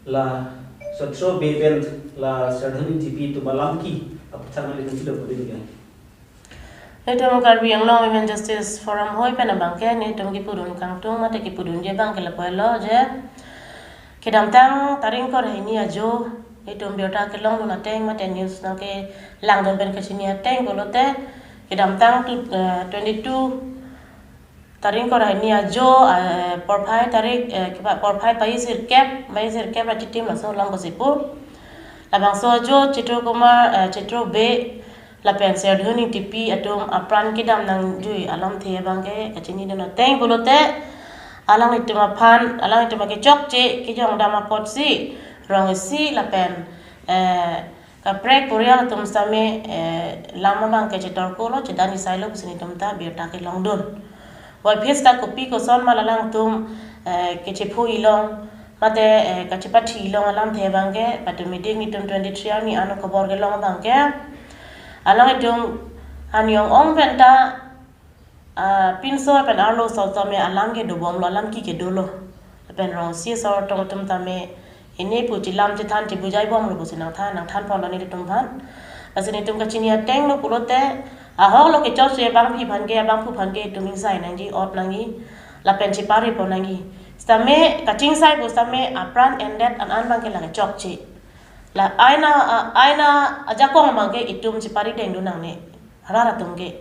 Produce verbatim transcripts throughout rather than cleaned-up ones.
La Sotro B pen la Serdhoni T P atum alam ki aphuthak nanglitum chilo pudin ke. Itum Karbi Anglong Women Justice Forum hoi pen abangke nelitum kipudun kangtung mate kipudunji abangke lapu-elo je kedamtang tarik ingkoi ra hini ajo itum birta kelongdun ateng mate news nangkelangdun pen kachini ateng pulote kedamtang tu, eh, twenty-two tarik ingkoi ra hini ajo, eh, porphai tarik, eh, kipa porphai paisirkep, paisirkep ra chitim laso alam pusi pu. Labangso ajo Chitro Kumar, eh, Chitro Bey lapen Serdhoni T P atum apran kedam nangjui alamthe abangke kachinidun ateng pulote alanglitum aphan, alanglitum akechokche kejongdam apotsi rong isi lapen, eh, kaprek porial atum sitame, eh, lam abangke chetorkolo, chedan isailo pusi nelitum ta birta kelongdun. Puvoiphit ta kopi koson ma la alangtum, eh, kachepho ilong mate, eh, kachepathi ilong alamthe abangke patumi dik nelitum twenty-three arni ano kobor kelong abangke alanglitum ani ong-ong pen ta, ah, pinso pen arloso tame alam kedobomlo, alam ki kedolo. Pen rong isi asor tong atum tame ini pu chelam chethan chebujaibomlo pusi nangthan, nangthanponlo nelitum aphan. Lasi nelitum kachini atenglo pulote ahoklo kechokche abangpi aphan ke, abangphu aphan ke itum ingsai nangji, ot nangji lapen cheparipon nangji. Sitame kachingsai pu sitame apran endet an-an abangke la kechokche. La aina, ah, aina ajakong abangke itum cheparidengdun nangne. Rat atum ke.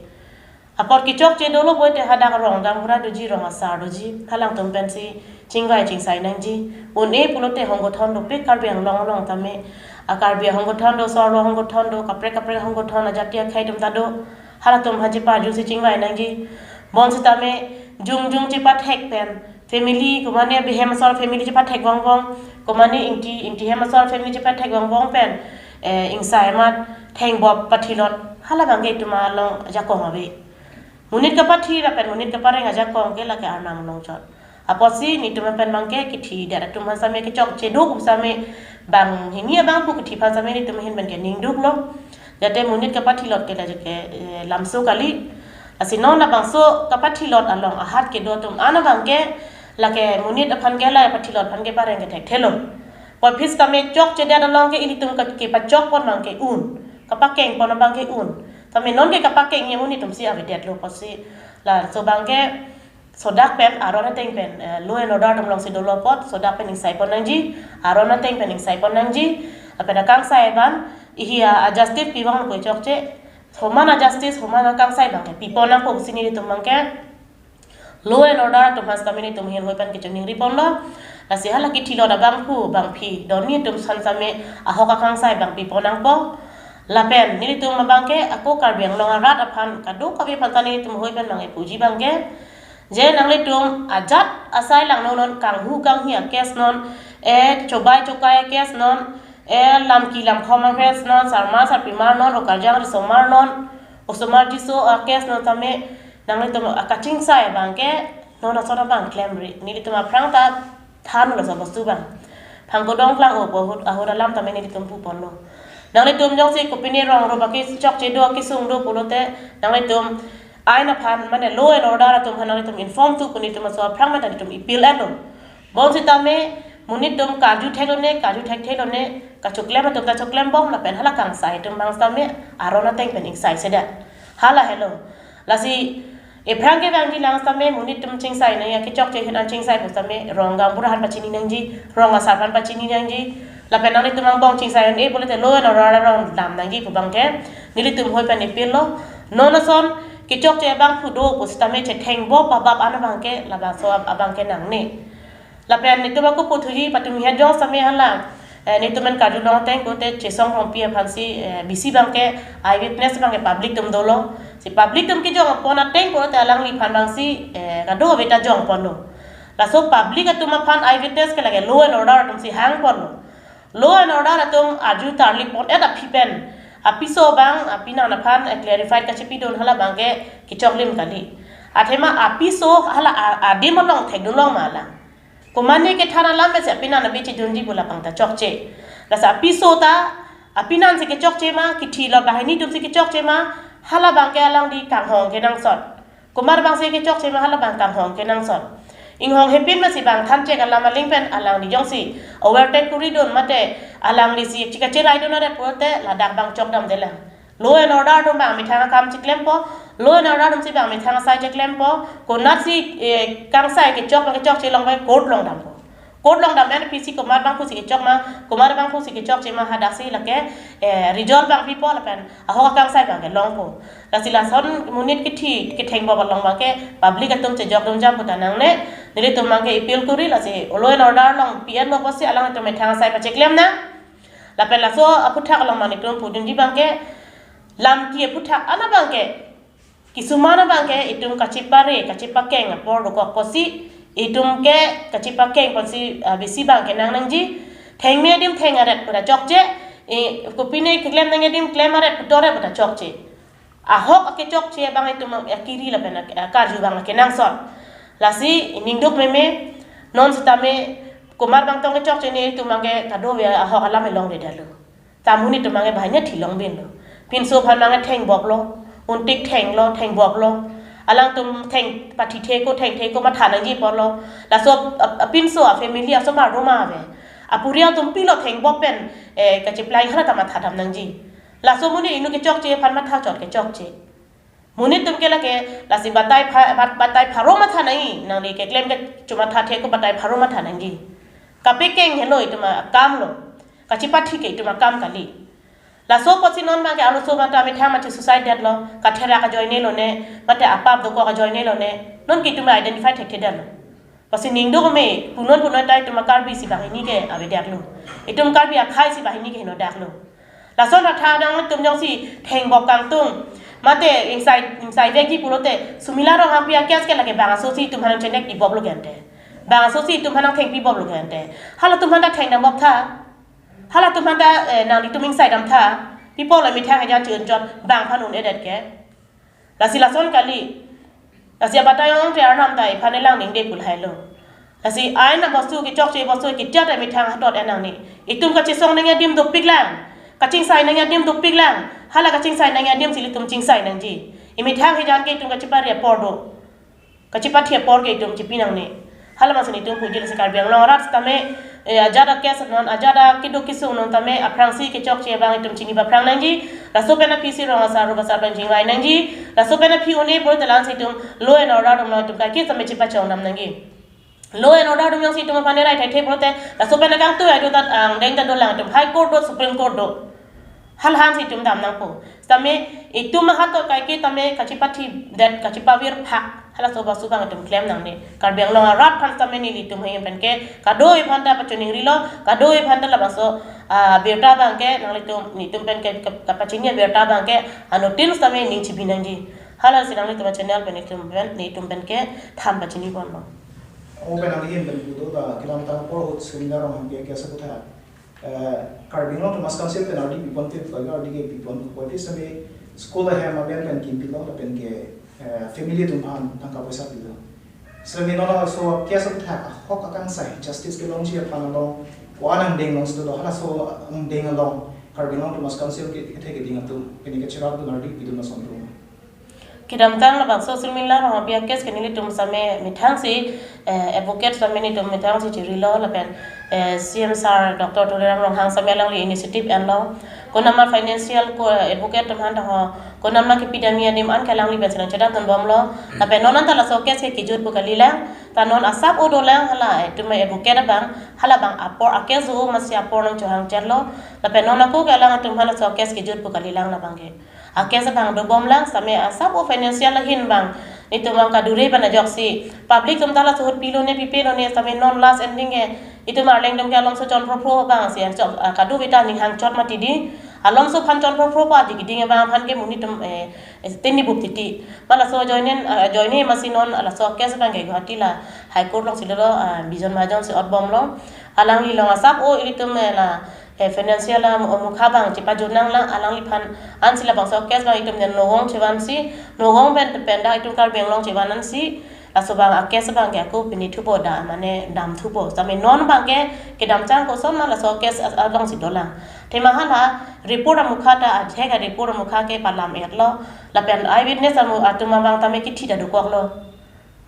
Apot kechokche dolo pulote hadak rong gaonbura doji, rong asar doji, halangtum pensi chingvai chingsai nangji. Une pulote hongkothon dopik Karbi Anglong along tame, a Karbi hongkothon do, Sorlo hongkothon do, kaprek kaprek hongkothon ajati akhei atum ta do. Halatum aphan cheparjusi chingvai nangji. Bonsitame jongjong chepathek pen family, komane bihem asor family chepathek vongvong, komane ingti, ingti hem asor family chepathek vongvong pen, eh, ingsai amat thengbop pathilot, hala abangke itum along ajakong ave. Monit kapathi lapen monit kapareng ajakong ke lake arnam longchot. Apotsi nelitum pen abangke kithi det atum aphan sitame kechokche do pu sitame banghini abangphu kithi aphan sitame nelitum ahin pen ke ningduklo. Jate monit kapathilot ke lake, eh, lamso kali. Lasi non labangso kapathilot along ahat kedo atum an abangke lake monit aphan ke la pathilot aphan ke pareng kethekthelo. Puvoiphit tame chokche det along ke ilitum ke, kepachokpon abangke un, kapakengpon abangke un. Tame non ke kapakengji amonit atumsi avedetlo pusi laso abangke sodak pen aron ateng pen, eh, law and order atum alongsi dolo apot sodak pen ingsaipon nangji, aron ateng pen ingsaipon nangji, lapen akangsai abang ihi a, a justice pivang pu chokche, homan a justice, homan akangsai abangke pipon nangpo pusi nelitum abangke law and order atum aphan sitame nelitum ahin hoi pen kachiningriponlo. Lasi hala kithilot abangphu abangpi doni atum aphan sitame ahok akangsai abang pipon nangpo. Lapen nelitum abangke ako Karbi Anglong arat aphan kadokave aphan ta nelitum hoi pen abangke puji abangke je nanglitum ajat asai lang non, non kanghu kanghi a case non, eh, chobai chokai a case non, eh, lamki lamkhom a case non, sarma sarpimar non, okarjang risomar non, osomar jiso a case non tame nanglitum akachingsai abangke non asor abang klemri. Nelitum aphrang ta thanlo laso bostu abang. Phangkodong klang-o pu ahut, ahut alam tame nelitum puponlo. Nanglitum jongsi kopine rong ro baki chokche do, kesung do pulote nanglitum ain aphan mane law and order atum aphan nanglitum inform tu pu nelitum aso aphrang mane nelitum appeal etlo. Bonsitame monit atum karju theklone, karju thektheklone, kachoklem atum ta choklembom lapen hala kangsai atum abang sitame aron ateng pen ingsai sedet. Hala helo. Lasi ephrang kevangji lang sitame monit atum chingsai nangji, kechokche ahin an chingsai pu sitame rong gaonbura aphan pachini nangji, rong asar aphan pachini nangji. Lapen nanglitum angbong chingsai un-e pulote law and order arong dam nangji pu abangke nelitum hoi pen appeal lo. Non ason kechokche abangphu do pu sitame chethengbop abap an abangke labangso ab-, abangke nangne. Lapen nelitum ako puthuji patumi hajong sitame hala, eh, nelitum men karjulong ateng kote Chesong Rongpi aphansi, eh, bisi abangke eyewitness abangke public atum dolo. Si public atum kejongpon ateng kote alangliphan abangsi, eh, kadokave ta jongponlo. Laso public atum aphan eyewitness ke lake law and order atumsi hangponlo. Law and order atum arju tarlipon-et aphi pen apiso abang apinan aphan, eh, clarified kachepidun hala abangke kechoklim kali. Athema apiso hala a-, adim along thekdunlong ma lang. Komane kethan alam pensi apinan abi chedunji pu labang ta chokche. Lasi apiso ta apinansi kechokche ma, kithilot banghini atumsi kechokche ma, hala abangke alangli kanghong kenangsot. Komat abangsi kechokche ma hala abang kanghong kenangsot. Inghong hepin masi bang thanchek alam aling pen alangli jongsi overtake kori dun mate alangli si chika cherai dun aret pulote ladak bang chokdamde lang. Law and order atum bang methang akam cheklempo, law and order atum si bang methang asai cheklempo, konat si, eh, kangsai kechok kechokche along pen court along dampo. Court along dam pen pisi komat bangphu si kechok ma, komat bangphu si kechokche ma, hadak si lake, eh, result bang pipo lapen ahok akangsai bang kelongpo. Lasi lason monit kithi ketheng bop along bang ke public atum chejok dum jam puta nangne, nelitum bang ke appeal kori, lasi law and order along P N lo pusi alangtum methang asai pacheklem nang. Lapen laso aphuthak along bang nelitum pudunji bang ke lamki aphuthak ana bang ke, kisuman abang ke itum kachepare, kachepakeng apor dokok pusi, itum ke kachepakeng pusi, ah, besi bang ke nang nangji. Thengme adim theng aret puta chokche, e, kopine keklem nang adim klem aret puta aret puta chokche. Ahok akechokche bang itum akiri lapen ak-, akarju bang kenangsot. Lasi ningduk meme, non sitame komat bang tong kechokche ne itum bang ke kadokave ahok alam elongredetlo. Ta monit atum bang ke banghini thilong binlo. Pinso aphan bang ke theng boplo, untik thenglo, theng boplo. Alangtum theng pathi theko, theng theko matha nangji apotlo. Laso ap-, ap-, apinso a-family asomar doma ave. Apurial atum pilo theng bop pen, eh, kacheplai hala ta matha dam nangji. Laso monit inut kechokche aphan matha chot kechokche. Monit atum ke lake, lasi batai pha-, bat-, batai pharo matha nangji, nangli keklem ke chomatha theko batai pharo matha nangji. Kapekeng helo itum akam lo. Kachepathi ke itum akam kali. Laso apotsi non bang ke arloso bang ta methang machi suicide detlo, katherak ajoine lone, mate apap dokok ajoine lone, non ke itum identify thekthedetlo. Pusi ningduk me, punon punon ta itum Karbi si banghini ke avedetlo. Itum Karbi akhei si banghini ke hinodaklo. Lason atha nangtum jongsi theng bop kangtung. Mate ingsai, ingsai vekji pulote, Sumila Ronghangpi a-case ke lake bang aso si itum aphan chenek pi boplo gente. Bang aso si itum aphan thengpi boplo gente. Halatum aphan ta theng dam bop tha. Halatum aphan ta, eh, nanglitum ingsai dam tha. Pi apotlo methang ajan chun chot bang aphan un-edet ke. Lasi lason kali. Lasi abatai ong te arnam ta iphan elang ningde kulhailo. Lasi ain abostu kechokche bostu kitia ta methang hatot enang ni. Itum kachesong nangji adim dopik lang. Kachingsai nangji adim dopik lang. Hala kachingsai nangji adim si ilitum chingsai nangji. Imethang hijan ke itum kachepare apor do. Kachepathi apor ke itum chepi nangne. Hala bangsi nelitum puji, lasi Karbi Anglong arat tame, eh, ajat a-case non, ajat a-keduk kesung non tame, aphrangsi kechokche bang itum chini baphrang nangji, laso pen aphi si rong asar, rup asar pen chingvai nangji, laso pen aphi un-e pulote lasi itum law and order atum lo itum kaike tame chepachong dam nangji. Law and order atum jongsi itum aphan erai thekthe pulote, laso pen akangtui atum ta angdeng ta dolang itum, High Court do, Supreme Court do. Halahan si itum dam nangpo. Tame itum ahatot kaike tame kachepathi det kachepavir phak. Halaso bostu bang itum klem nangne. Karbi Anglong arat aphan tame nelitum ahin pen ke kadokave aphan ta pachiningrilo, kadokave aphan ta labangso, ah, birta bang ke nanglitum, nelitum pen ke, ke, kapachini birta bang ke anuttin tame ning chibi nangji. Halasi nanglitum channel pen nelitum pen, nelitum pen ke than pachini ponlo. O pen nangli ahin pen pu do ta kedamtang apor ahut Sumila Ronghangpi a-case aphuthak, eh, Karbi Anglong Autonomous Council pen ardi pipon te, ardi ke pipon ko poti sami school ahem amen pen kimpilo lapen ke, eh, family atum aphan tangka poisa pilo. Sami non laso case aphuthak ahok akangsai justice kelongji aphan along ko-an angdeng long sitolo, halaso angdeng along Karbi Anglong Autonomous Council ke, kethe keding atum pini ke cherap dun ardi pidun ason atum. Kedamtang labangso Sumila Ronghangpi a-case ke nelitum tame methang si, eh, advocate tame nelitum methang si chirilo lapen, eh, C M sir Doctor Tuliram Ronghang tame alangli initiative enlo. Konatma financial ko, eh, advocate atum aphan ta ho, konatma kepidamji adim an ke alangli pensi nangchedam dun bomlo. Lapen non anta laso case ke kejut pu kalilang. Ta non asap o dolang hala, eh, itum advocate abang, hala bang apor a-case o masi apor nangchohang chetlo. Lapen non ako ke alangtum hala laso case kejut pu kalilang labang ke. A-case abang dobom lang, tame asap o financial ahin bang. Itum bang kadure bana joksi. Public atum ta laso ahut pilo ne pipe lo ne tame non last ending ke. Itum arleng atum ke alomso chon phrophro bang si, so, ah, kadokave ta ning hangchot mati di. Alomso aphan chon phrophro pa di keding abang aphan ke monit atum, eh, eh, tini bup titi. Ma laso ajoine, ah, ajoine masi non laso case abang ke Guwahati la High Court alongsi dolo, ah, Bijon Mahajon si otbomlo. Alangli along asap o ilitum, eh, la, eh, financial, ah, mukha bang chepajut nanglang, alangliphan ansi labangso case bang itum nen Nagaon chevansi, Nagaon pen, pen dak itum Karbi Anglong chevan ansi, laso bang a-case bang ke ako pini thupo da, mane dam thupo. Tame non bang ke kedamtang koson ma laso case as-, alongsi dolang. Athema hala report amukha ta, ajek a-report amukha ke palam-etlo. Lapen eyewitness amu-, atum abang tame kithi ta dokoklo.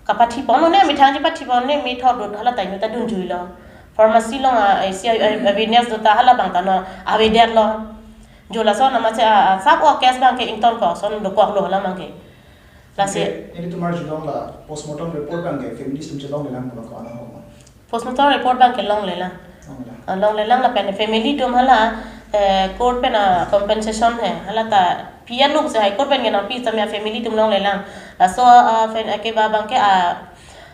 Kapathi ponlo ne, methang chepathi pon ne, methot dut hala ta inut ta dunjui lo. Pharmacy along a, isi a, a, awareness do ta hala abang ta non avedetlo. Jo laso amat si a, a, sap o case abang ke ingtonkok ason dokoklo hala abang ke. Lasi. Okay, nelitum arjulong la postmortem report abang ke families atum chelonglelang pulo ko-an ahok ma? Postmortem report abang ke longlelang. Longlelang. Ah, longlelang lapen family atum hala, eh, court pen a compensation he. Hala ta pi aluk si High Court pen ke nangpi tame family atum longlelang. Laso, ah, pen, eh, keba abang ke, ah,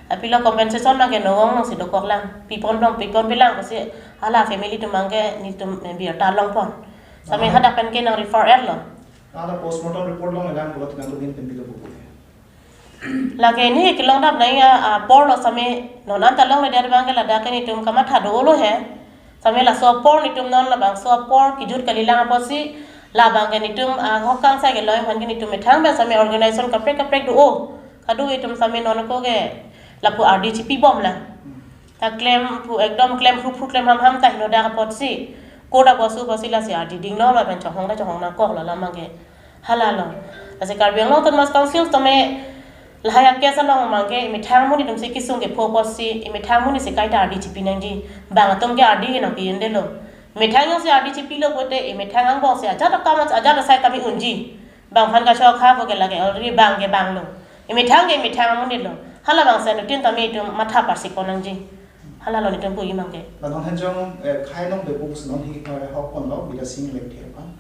ah, pilo compensation abang ke nowong nong si dokoklang. Pipon dong, pipon pilang pusi hala family atum abang ke nelitum, eh, birta longpon. Tame, ah, hadak pen ke nang refer lo. Hala postmortem report longlelang pulo te nangtum ahin pen pilo pupo ke? Lake ne kelongdam nangji apor lo tame, non anta longledet abang ke ladak ke nelitum kamatha dolo he. Tame laso apor nelitum non labangso apor kejut kalilang apotsi labang ke nelitum, ah, ahok kangsai kelong aphan ke nelitum methang pen tame organization kaprek kaprek do. Kadokave atum tame non ako ke lapu ardi chipibomlang. Ta klemphu, ekdom klemphu phu klem hamham ta henodak apotsi. Kodak bosu apotsi lasi ardi dinglo lapen chonghong ta chonghong nangkoklo labang ke. Hala lo. Lasi Karbi Anglong Autonomous Council tame lahai a case along abang ke imethang amonit atum si kesung kepho apotsi, imethang amonit si kaita ardi chipi nangji. Bang atum ke ardi ke nangpi-un-edetlo. Imethang jongsi ardi chipilo pulote, imethang angbong si ajat akam ajat asai tame unji. Bang aphan kachokha pu ke lake already bang ke banglo. Imethang ke imethang amonit lo. Hala abang si anuttin tame itum matha parsik pon nangji. Hala lo nelitum pu abang ke. La non henjong, eh, khai nong bepu pusi non hi, eh, hok ponlo, Bidya Sing Lekthe aphan.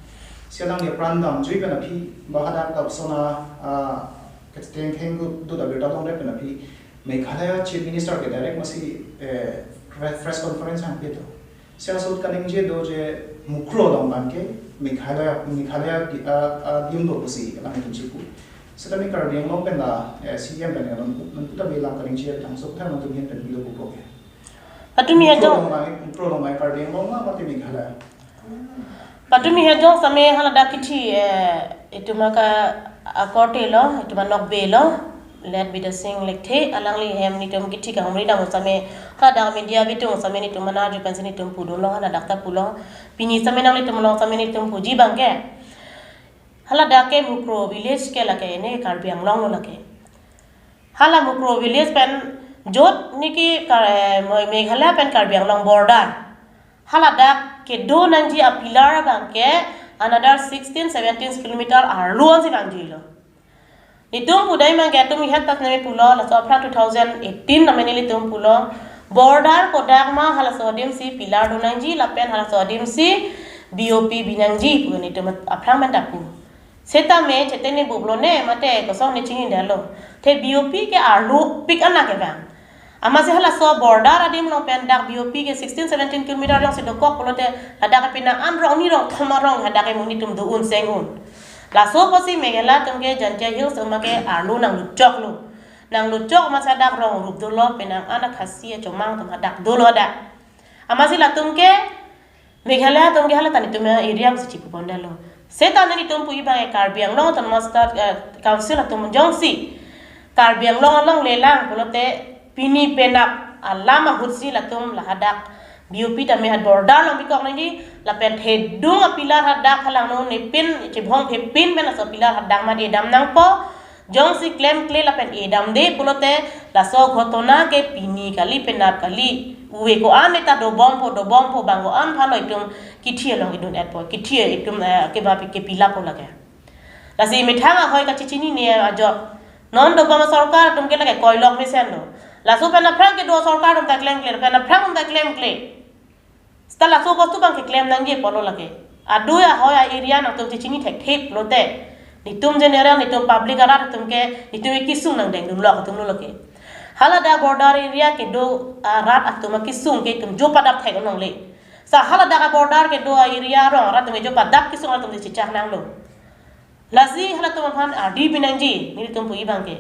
Si alangli apran damjui pen aphi, ba hadak ta lason a, ah, kechengkheng dut, dut abirta longdet pen aphi, Meghalaya Chief Minister ke direct masi, eh, pre-, press conference nangpi to. Si ahut kaningje do je Mukroh along abang ke Meghalaya, Meghalaya di, ah, ah, adim do pusi alanglitum chipu. Setame Karbi Anglong pen la, eh, C E M pen la non, non puta bilang kaningje thangso kotha nangtum ahin pen pilo pupo ke? Patumi Mukroh hajong. Along abang, Mukroh along abang Karbi Anglong ma mate Meghalaya? Patumi hajong tame haladak kithi, eh, itum aka akorte lo, itum anokbe lo, late Bidya Sing Lekthe, alangli ahem nelitum kithi kahumri dam tame, hadak media bitung tame nelitum mana arju pensi nelitum pudunlo, haladak ta pulo. Pini tame nanglitum along tame nelitum puji abang ke. Haladak ke Mukroh village ke lake ne Karbi Anglong lo lake. Hala Mukroh village pen jot niki Kar-, eh, Mo-, Meghalaya pen Karbi Anglong border. Haladak kedo nangji a pillar abang ke another sixteen, seventeen kilometer arlo ansi vangjuilo. Nelitum pudai abang ke atum ihet tas neme pulo, laso aphrang two thousand eighteen name nelitum pulo. Border kodak ma halaso adim si pillar do nangji lapen halaso adim si B O P bi nangji pu nelitum aphrang pen ta pu. Setame chetene bublo ne mate kosong ne chinidetlo. The B O P ke arlo pik anak ke bang. Amatsi halaso border adim along pen dak B O P ke sixteen, seventeen kilometer along si dokok pulote ladak ke penang an rong ni rong thom arong hadak ke amonit atum do-un seng-un. Laso apotsi Meghalaya atum ke Jaintia Hills atum ke arlo nangluchoklo. Nangluchok amatsi hadak rong rup dolo penang an a Khasi achomang atum hadak dolo hadak. Amatsi latum ke Meghalaya atum ke hala ta nelitum area pusi chipu pondetlo. Seta nelitum pu abang ke Karbi Anglong Autonomous State, eh, Council atum jongsi Karbi Anglong along lelang pulote pini penap alam ahut si latum lahadak B O P tame hadak border along bikok nangji lapen thedung a pillar hadak halangno nepin chibhong phepin pen laso pillar hadak mat edam nangpo. Jongsi klemkle lapen edamde pulote laso ghotona ke pini kali penap kali. Uve ko-an neta dobompo, dobompo bang ko-an phalo itum kithi along idun-etpo. Kithi itum, eh, keba pi-, kepi lapo lake. Lasi methang ahoi kachechinine ajok. Non dobom sorkar atum ke lake koilok mesenlo. Laso pen aphrang kedo sorkar atum ta klemkle, pen aphrang atum ta klemkle. Seta laso bostu abang keklem nangji pulo lake. Adui ahoi a area nangtum chechini thekthe pulote. Nelitum general, nelitum public arat atum ke, nelitum ke kesung nangdengdunlok atum lo lake. Haladak border area kedo arat atum akesung ke itum jo padap thek longle. Seta haladak a border kedo a area arong arat atum ke jo padap kesung atum chechak nanglo. Lasi halatum aphan ardi pi nangji, nelitum pu abang ke.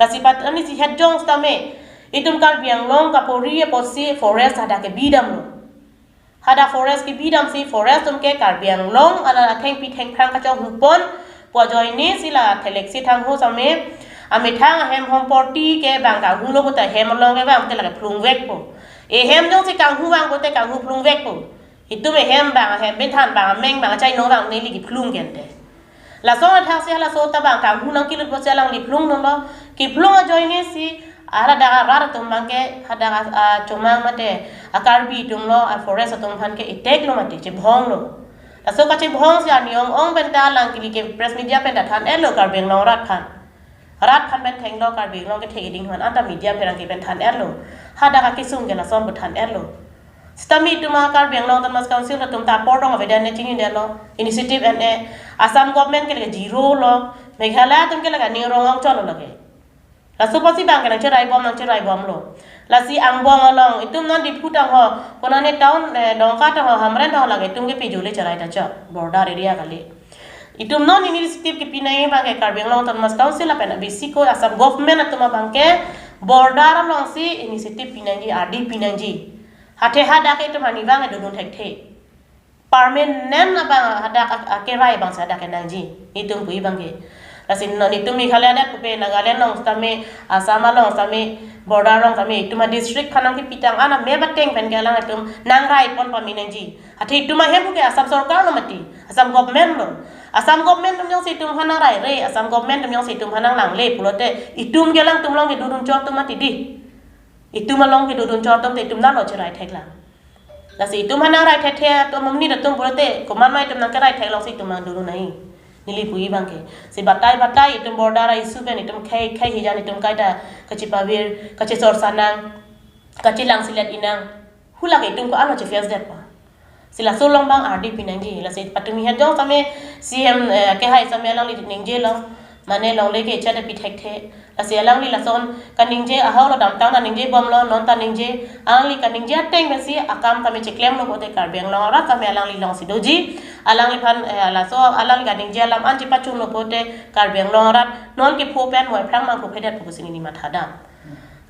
Lasi pat ani si het jong setame, itum Karbi Anglong kapori apotsi forest hadak kebi damlo. Hadak forest kebi damsi forest atum ke Karbi Anglong ala athengpi thengphrang kachonghu pon, pu ajoine si la theleksi thanghu tame, amethang ahem homporti ke bang kanghulo pulote hem along ke bang te lake phlungvekpo. Ehem jongsi kanghu vang pulote kanghu phlungvekpo. Itum ehem bang, ahem benthan bang, ameng bang, achainong bang, neli kephlung gente. Laso athak si halaso ta bang kanghu nangkelut pusi alangli phlungdunlo, kephlung ajoine si Hadak arat atum abangke, hadak a, a, chomang mate, a Karbi atum lo, a forest atum aphan ke attack lo mate, chebhong lo. Laso kachebhong si arni ong-ong pen ta alang kili ke press media pen ta than-et lo Karbi Anglong arat aphan. Rat aphan pen thenglo, Karbi Anglong kethe keding aphan anta media pherangke pen than-et lo. Hadak akesung ke lason pu than-et lo. Sitame itum a Karbi Anglong Autonomous Council atum ta apor dong avedet ne chini det lo. Initiative en-e. Assam government ke lake zero lo. Meghalaya atum ke lake ning rong ong chot lo lake. Laso apotsi abangke nangcherai bom, nangcherai bom lo. Lasi angbong along itum non Diphu tangho, konane town, eh, Dongka tangho, Hamren tangho lake itum ke pejule cherai ta chot. Border area kali. Itum non initiative kepi nangji abangke Karbi Anglong Autonomous Council lapen bisi ko Assam government atum abangke border alongsi initiative pi nangji, ardi pi nangji. Athe hadak ke itum arni abang dodun thekthe. Permanent abang hadak ak-, akerai abangsi hadak ke nangji. Itum pu abangke. Lasi non itum Meghalaya adet pupe Nagaland along sitame, Assam along sitame, border along sitame, itum a district aphan nangkepi tang an a map ateng pen ke alanglitum nangrai pon pame nangji. Athe itum ahem ke Assam sorkar lo mati, Assam government lo. Assam government atum jongsi itum aphan nangraire, Assam government atum jongsi itum aphan nanglangle pulote, itum ke alangtum along kedodun chot atum mati dei. Itum along kedodun chot atum te itum nalo cherai theklang. Lasi itum aphan nangrai thekthe atum amonit atum pulote, komat ma itum nangkerai thek alongsi itum nangdodun nangji. Neli pu abangke. Si batai batai itum border a issue pen itum khei khei hijan itum kaita kachepavir, kachechorsa nang, kachelang selet inang. Hu lake itum ko-an lo che-face det pa. Si laso along abang ardi pi nangji. Lasi patumi het jong sitame C M, eh, kehai sitame alangli ningje lo. Mane longle ke echat pi thekthe. Lasi alangli lason kaningje ahau lo, damtang ta ningje bom lo, non ta ningje. Alangli kaningje ateng pensi akam sitame cheklem lo pote Karbi Anglong arat sitame alangli alongsi doji. Alangliphan, eh, laso alangli kaningje alam an chepachun lo pote Karbi Anglong arat non kepho pen moi phrang mang pho phedet pusi neli matha dam.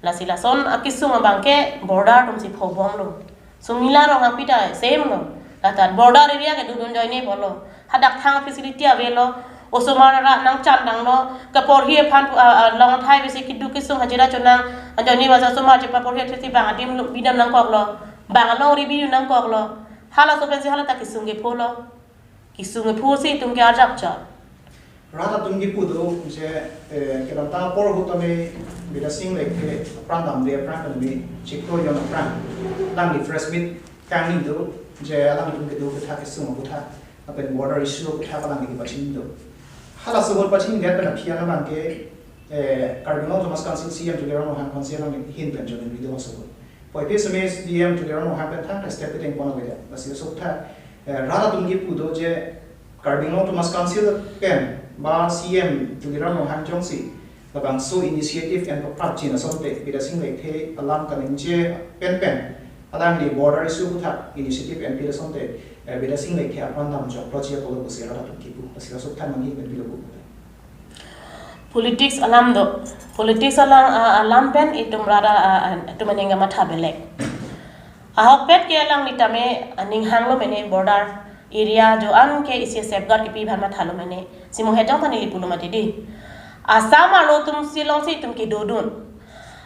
Lasi lason akesung abangke border atumsi pho bom lo. Sumila Ronghangpi ta same lo. Lata border area kedodun ajoine bom lo. Hadak thang facility ave lo. Osomar ra nangchan dang lo. Kaporhi aphan pu, a, a, along thai besi keduk kesung hajira chonang. Ajoine bangso osomar chepaporhi athesi bang adim lo, bidam nangkok lo. Bang alongri bi nangkok lo. Halaso pensi hala ta kesung kepho lo. Kesung kepho si itum ke ajak cha. Rat atum kipu do je, eh, kedamtang apor ahut tame Bidasing Lekthe apran damde apran tame chiklo jon apran. Alangli press meet kangni do je alangtum kedo ketha kesung aputhak lapen border issue aputhak alangli kepachini do. Halaso ahut pachini det pen aphi an abangke, eh, Karbi Anglong Autonomous Council C M Tuliram Ronghang aphansi alangli ahin pen choningri do laso ahut. Puvoiphit sitame C M Tuliram Ronghang pen thang step keteng pon avedet. Lasi laso aputhak, eh, rat atum kipu do je Karbi Anglong Autonomous Council pen ba C M Tuliram Ronghang jongsi labangso initiative en paphrap chin asonte Bidasing Lekthe alam kaningje pen pen alangli border issue aputhak initiative enpi asonte, eh, Bidasing Lekthe apran dam joklo ji apotlo pusi rat atum kipu. Lasi laso aputhak nangji pen pilo pu. Politics alam do. Politics alam, a, alam pen itum rara, a, a, itum aning kamatha belek. Ahokpet ke alangli tame aning hanglo mene border area jo-an ke isi safeguard kepi aphan mathalo mene. Si mo het jong ta neli pulo mati dei. Assam arlo atumsi alongsi itum kedodun.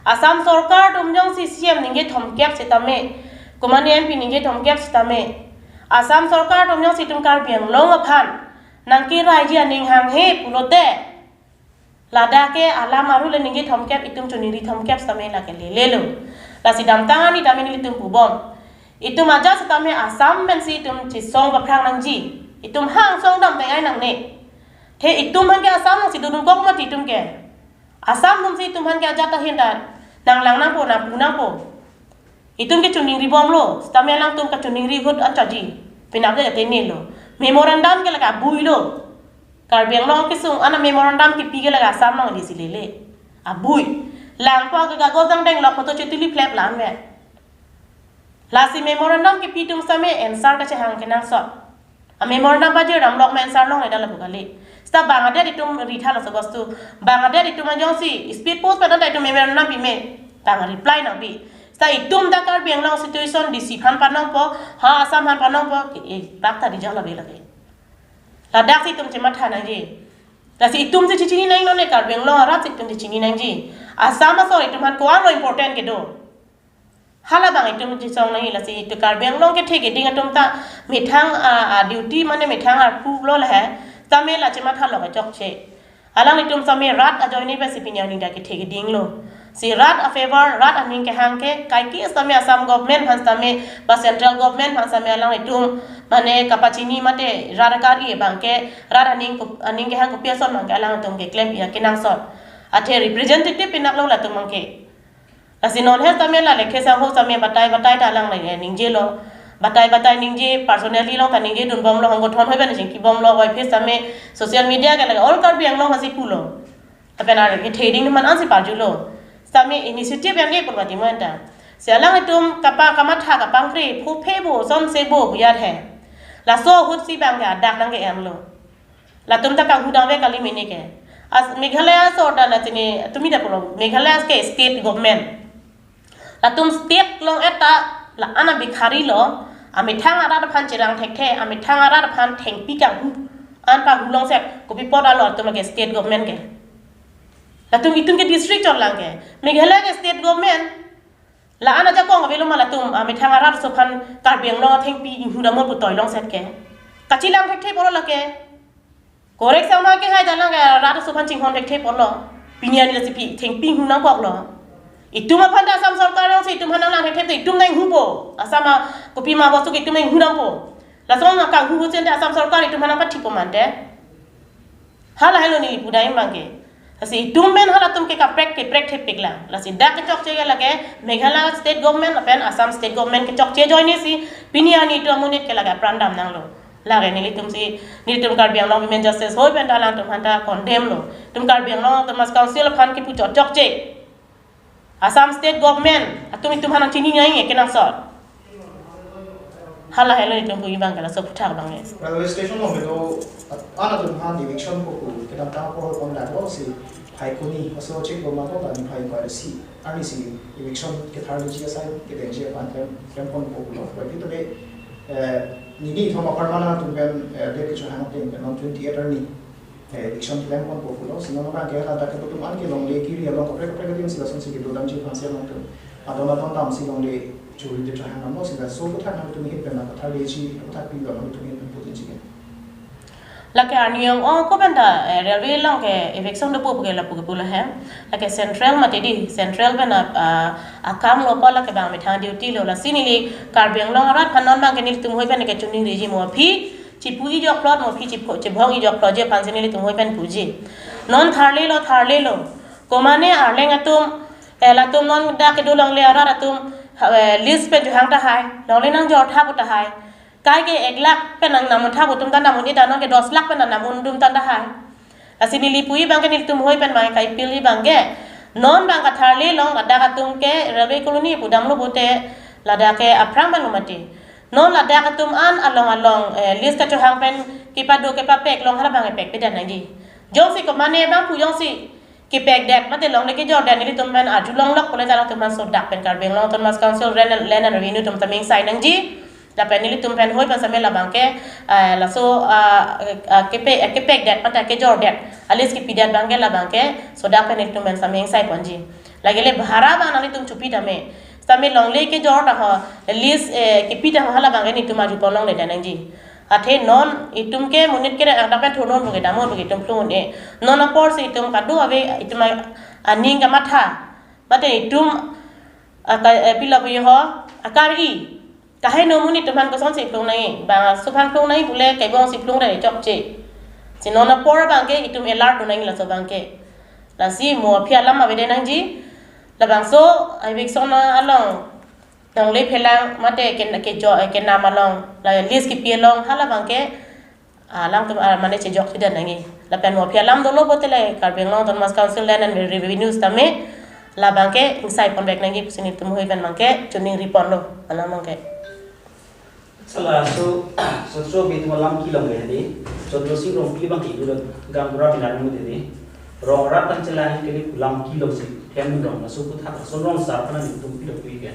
Assam sorkar atum jongsi C M ningje thomkep sitame, komane M P ningje thomkep sitame, Assam sorkar atum jongsi itum Karbi Anglong aphan nangkeraiji aning hanghe pulote, ladak ke alam aru le ningje thomkep, itum choningri thomkep sitame lake lele lo. Lasi damtang ani tame nelitum pubom. Itum ajat sitame Assam pensi itum chesong paphrang nangji. Itum hang song dam tengai nangne. The itum aphan ke Assam alongsi dodun kok mati itum ke. Assam atumsi itum aphan ke ajat ahin ta nanglang nangpo, nangpu nangpo. Itum ke choningri bom lo, sitame alangtum kachoningri ahut an chaji. Penap le kate ne lo. Memorandum ke lake abui lo. Karbi Anglong kesung ana memorandum kepi ke lake Assam along dei si lele. Abui. Langpo ke kagos dang deng lo, photo chetili flap lang ve. Lasi memorandum kepi atum sitame answer kachehang kenangsot. A memorandum pajir dam lok men sar long eda lapu kali. Sita bang adet itum ritha laso bostu. Bang adet itum ajongsi speed post pen ta itum memorandum pime. Bang reply nangpi. Sita itum ta Karbi Anglong situation D C aphan panongpo, ha Assam aphan panongpo, ke, eh, bak ta rijang labe lake. Ladaksi itum chematha nangji. Lasi itum si chechini nang non ne Karbi Anglong arat si itum chechini nangji. Assam asor itum aphan ko-an lo important kedo. Hala bang itum chesong nangji, lasi itum Karbi Anglong kethe keding atum ta methang a, a duty mane methang arpu lo le he, tame la chematha lo kechokche. Alanglitum sitame rat ajoine pensi pini arni ta kethe keding lo. Si rat a-favor, rat aning kehang ke, kaike sitame Assam government aphan sitame, ba central government aphan sitame alanglitum, mane kapachini mate rat akari abang ke, rat aning ko-, aning kehang kopi ason abang ke alangtum keklem ya kenangsot. Athe representative pinaklo latum abang ke. Lasi non he sitame la Lekhe Sangho sitame batai batai ta alang le ningjelo. Batai batai ningje personally along ta ningjedun bomlo, honggo thon hoi ban chingki bomlo, hoi phe sitame social media ke lake all Karbi Anglong hasi pulo. Lapen ar kethe ding man ansi parjulo. Sitame initiative yang ke purvati mo anta. Si alanglitum kapa kamatha kapangkri phu phe bo son se bo buyat he. Laso ahut si abang ke adak nangke-emlo. Latum ta kanghu dam ave kali mene ke. As Meghalaya sorda na chini tumi da pulo. Meghalaya ke state government. Latum state along eta la-an abikhari lo, amethang arat aphan cherang thekthe, amethang arat aphan thengpi kanghu an pahulongset, kopi apot alo latum ke state government ke. Latum itum ke district chotlang ke. Meghalaya ke state government. La-an ajakong avelo ma latum, amethang arat aso aphan Karbi Anglong athengpi inghu damlo pu toilongset ke. Kachelang thekthe pulo lake. Korek sang ma kehai dalang ke rat aso aphan chinghon thekthe pulo. Pini arni lasi pi thengpi inghu nangkoklo. Itum aphan ta Assam sorkar alongsi itum aphan nanglang thekthe, itum nang inghupo. Assam a kopi ma bostu ke itum nang inghu dampo. Lason kanghu husen te Assam sorkar itum aphan nangpathipo mante. Hala helo neli pudam abang ke. Lasi itum pen halatum ke kaprek keprek thepiklang. Lasi dak kechokche ke lake Meghalaya state government lapen Assam state government kechokche ajoine si pini arni itum amonit ke lake apran dam nanglo. Lake nelitum si, nelitum Karbi Anglong Women Justice hoi pen ta alangtum aphan ta condemn lo. Itum Karbi Anglong Autonomous Council aphan kipu chot chokche. Assam state government atum itum aphan nangchini nangji kenangsot. Hala helo itum pu abang ke laso aphuthak abang ke. Railway station along bedo an atum aphan eviction ko ku kedamtang apor pon daklo si phai kuni aso chiklo ma ko ta niphai ingkoi ra isi arni si eviction ketharliji asai kedengji aphan klem klem ponpo pulo. Bai pi to be, eh, nini thom apharman atum pen, eh, date kechohang ateng pen non twenty-eight arni, eh, eviction klem ponpo pulo. Si non abang ke ladak kedo atum an ke longle kiri along kaprek kaprek adim si lasonsi kedo damji aphan si alangtum adon adon damsi longle churi de chohang damlo, si laso aphuthak nangtum ahin pen nangketharliji aphuthak pilo nangtum ahin pen putin chiken. Lake arni ong-ong ko pen ta, eh, railway along ke eviction dopo pu ke lapu ke pulo he. Lake central mate di, central pen a, a, akam lo pu lake abang methang duty lo, lasi neli Karbi Anglong arat aphan non abang ke nelitum hoi pen ke chuning riji mo aphi chipu ijoklo mo aphi chipho chibhong ijoklo je aphan si nelitum hoi pen puji. Non tharlelo tharlelo. Komane Arleng atum, eh, latum non dak kedo longle arat atum, ha, eh, list pen chohang tahai. Longle nangjor tha pu tahai. Kaike ek lakh pen nang namun tha pu atum ta namun-i ta non ke dos lakh pen nang namun dum ta tahai. Lasi neli pu abang ke nelitum hoi pen abang ke kai pil abang ke. Non abang ke tharlelo ladak atum ke railway colony pu damlo pute ladak ke aphrang abang lo mati. Non ladak atum an along along, eh, list kachohang pen kepado kepapek long hala abang ke pekpedet nangji. Jongsi komane abang pu jongsi kepekdet mate longle kejordet nelitum pen arjulonglok pule ta alangtum aphan sodak pen Karbi Anglong Autonomous Council Land and, Land and Revenue atum ta me ingsai nangji. Lapen nelitum pen hoi pen sitame labang ke, eh, laso, ah, ah, kepe, eh, kepekdet mate kejordet a-list kepidet abang ke labang ke sodak pen nelitum pen sitame ingsai ponji. Lake le bhara abang nanglitum chopi tame. Sitame longle kejor ta ho, list, eh, kepi ta ho hala abang ke nelitum arju pon longledet nangji. Athe non itum ke monit ke dak pen thurnon pu ke damnon pu ke itum phlung un-e. Non apor si itum kado ave itum a-, aning kamatha. Mate itum aka, eh, pila pu ho akari. Kaheno monit atum aphan kosonsi phlung nangji. Bang aso aphan phlung nangji pule kebong si phlung ra chokche. Si non apor abang ke itum alert do nangji laso abang ke. Lasi mo aphi alam avedet nangji. Labangso eviction along longle phelang mate ke, kejo, kenam along, la list kepi along hala abang ke, ah, alangtum, ah, mane chejokjedet nangji. Lapen mo aphi alam dolo pute le Karbi Anglong Autonomous Council Land and Revenue sitame labang ke ingsai ponvek nangji pusi nelitum hoi pen abang ke chuning ri ponlo alam abang ke. Sala so, so so bi tuma lam kelong le hadi. So do sing rong pi abang ke dulu Gaonbura binar mu dede. Rong rat tang chelang ke ni lam kelong si them rong laso aphuthak so rong asar aphan nelitum pilo pu ke.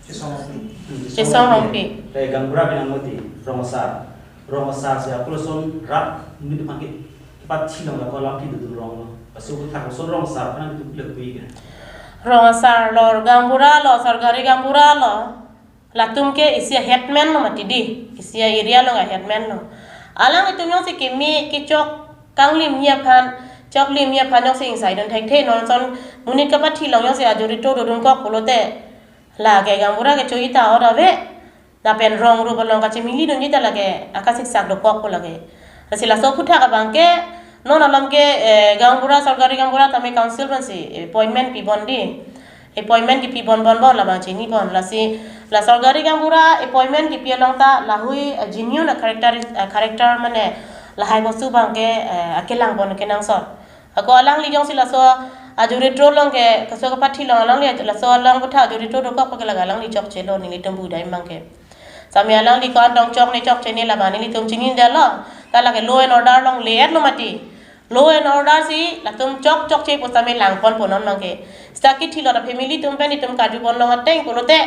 Chesong Rongpi. Hmm, Chesong Rongpi. Te Gaonbura binar mu di rong asar. Rong asar si apul ason rat nelitum abang ke kepathi long la ko lam kedo rong lo. Laso aphuthak so rong asar aphan nelitum pilo pu ke. Rong asar lo, gaonbura lo, sorkari gaonbura lo. Latum ke isi a-headman lo mati di, isi a-area along a-headman lo. Alanglitum jongsi keme kechok kanglimji aphan, Choklim ya phan jongsi ingsai dun thekthe, non ason monit kapathi along jongsi ajuri to dodun kok pulote, lake gaonbura kecho-i ta ot ave. Lapen rong rup along kachemili dunji ta lake akasiksak dokok pu lake. Lasi laso aphuthak abang ke, non alam ke, eh, gaonbura, sorkari gaonbura tame council pensi appointment pibon di. Appointment kipi bonbon bon labang chinipon. Lasi la sorkari gaonbura appointment kipi along ta lahui, eh, genuine a character, eh, character mane lahai bostu abang ke, eh, akelang pon kenangsot. Ako alangli jongsi laso ajuri to along ke, kaso kapathi along alangli laso along aphuthak ajuri to dokok pu ke lake alangli chokchelo, nelitum budai abang ke. Sami alangli ko-an tongchok ne chokche ne labang nelitum chinidetlo. Ta lake law and order along le-etlo mati. Law and order si latum chok chokche pu sami langpon pu non abang ke. Seta kithilot a family atum pen itum karju pon long ateng pulote,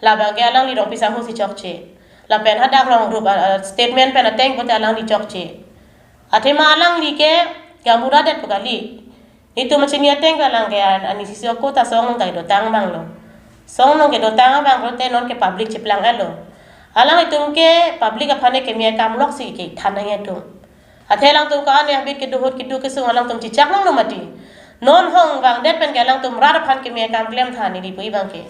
labang ke alangli rong pisa ho si chokche. Lapen hadak rong rup, ah, ah, statement pen ateng pulote alangli chokche. Athema alangli ke gaonbura det pu kali. Nelitum machini ateng ke alang ke an, ani sisi ako ta song nung ta dotang abang lo. Song nung kedotang abang pulote non ke public cheplang alo. Alanglitum ke public aphan ke keme akam lok si kethan nangji atum. Athe alangtum ko-an ya habit kedo ahut kedo kesung alangtum chechak longlo mati. Non hong vangdet pen ke alangtum rat aphan keme akam klemtha neli pu abang ke.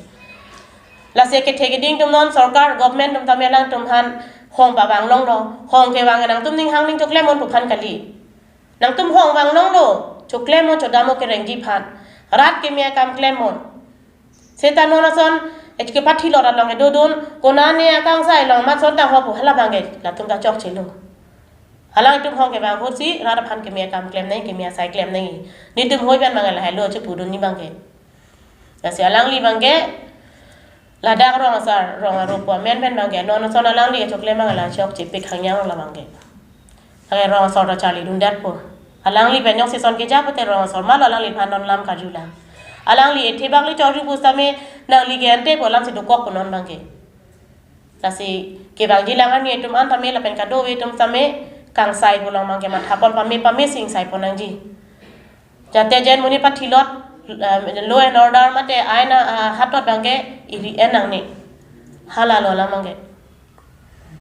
Lasi kethe keding atum non sorkar government atum tame alangtum aphan hong pavang longlo. Hong kevang nangtum ning hang ning choklem un pu aphan kali. Nangtum hong vang longlo, choklem un chodam un kerengji aphan. Rat keme akam klem un. Seta non ason, eh, kepathilot along kedodun, konane akangsai along amat son ta ho pu halabang ke latum ta chokchelo. Alangtum hong kevang ahut si rat aphan keme akam klem nangji, keme asai klem nangji. Nelitum hoi pen abang lahai lo chepudunji abang ke. Lasi alangli abang ke ladak rong asar, rong arup pu amen pen abang ke non ason alangli kechoklem abang la chokche pik hangyang labang ke. Lake rong asor ta charli dundet pu. Alangli pen jongsi son keja pute rong asor malo alangliphan non lam karjulang. Alangli ethe bangli chorju pu sami nangli ke ante pu alam si dokok pu non abang ke. Lasi kevangji lang ani atum an tame lapen kadokave atum tame kangsai pu along abang ke mathapon pame pame si ingsai pon nangji. Jate jen monit pathilot, eh, law and order mate ain, ah, hatot abang ke iri en nangne. Halalo alam abang ke.